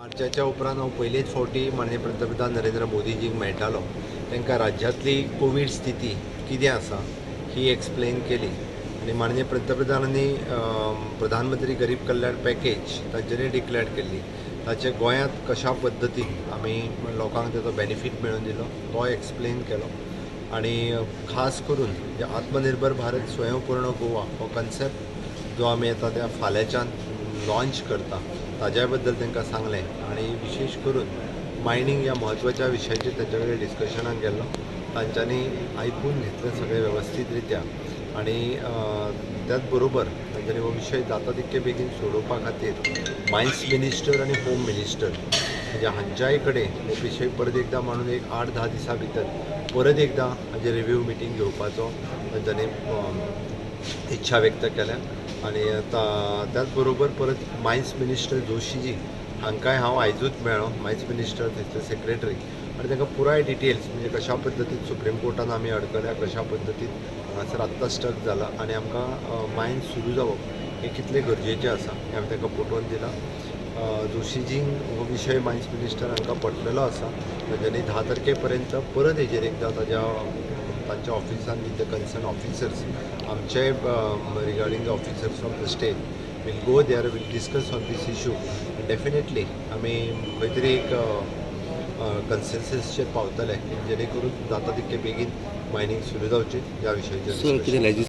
मार्चाच्या उपरांत हांव पयलेच फावटी माननीय पंतप्रधान नरेंद्र मोदीजींक मेळटालो. तांकां राज्यांतली कोवीड स्थिती कितें आसा ही एक्सप्लेन केली आनी माननीय पंतप्रधानांनी प्रधानमंत्री गरीब कल्याण पॅकेज तांच्यांनी डिक्लेअर केल्ली. ताचे गोंयांत कशा पद्दतीन आमी लोकांक ताचो बेनिफीट मेळोवन दिलो तो एक्सप्लेन केलो आनी खास करून जे आत्मनिर्भर भारत स्वयंपूर्ण गोवा हो कन्सेप्ट जो आमी आतां त्या फाल्यांच्यान लॉन्च करता ताज्या बद्दल तांकां सांगलें. आनी विशेश करून मायनींग ह्या म्हत्वाच्या विशयाचेर तांच्या कडेन डिस्कशनाक गेल्लो. तांच्यांनी आयकून घेतलें सगळें वेवस्थीत रित्या आनी त्याच बरोबर तांच्यांनी हो विशय जाता तितके बेगीन सोडोवपा खातीर मायन्स मिनिस्टर आनी होम मिनिस्टर म्हणजे हांच्याय कडेन हो विशय परत एकदां मांडून एक 8-10 दिसां भितर परत एकदां हाजेर रिव्यू मिटींग घेवपाचो तांच्यांनी इच्छा व्यक्त केल्या. आनी त्याच बरोबर परत मायन्स मिनिस्टर जोशीजी हांकांय हांव आयजूच मेळ्ळो, मायन्स मिनिस्टर थंयचे सेक्रेटरी, आनी तांकां पुराय डिटेल्स म्हणजे कशा पद्दतीन सुप्रीम कोर्टान आमी अडकल्या, कशा पद्दतीन हांगासर आत्तां स्टक जाला आनी आमकां मायन्स सुरू जावप हें कितलें गरजेचें आसा हें हांवें तांकां पटोवन दिलां. जोशीजींक हो विशय मायन्स मिनिस्टर हांकां पटलेलो आसा. तांच्यांनी 10 तारखे पर्यंत परत हेजेर एकदां तांच्या ऑफिसान वीथ the concern officers, आमचे regarding the officers from the state will go there, will discuss on this issue. Definitely आमी खंय तरी एक कन्सेन्ससचेर पावतले जेणे करून जाता तितके बेगीन मायनींग सुरू जावची ह्या विशयाचेर सर, कितें discussion. लेजिस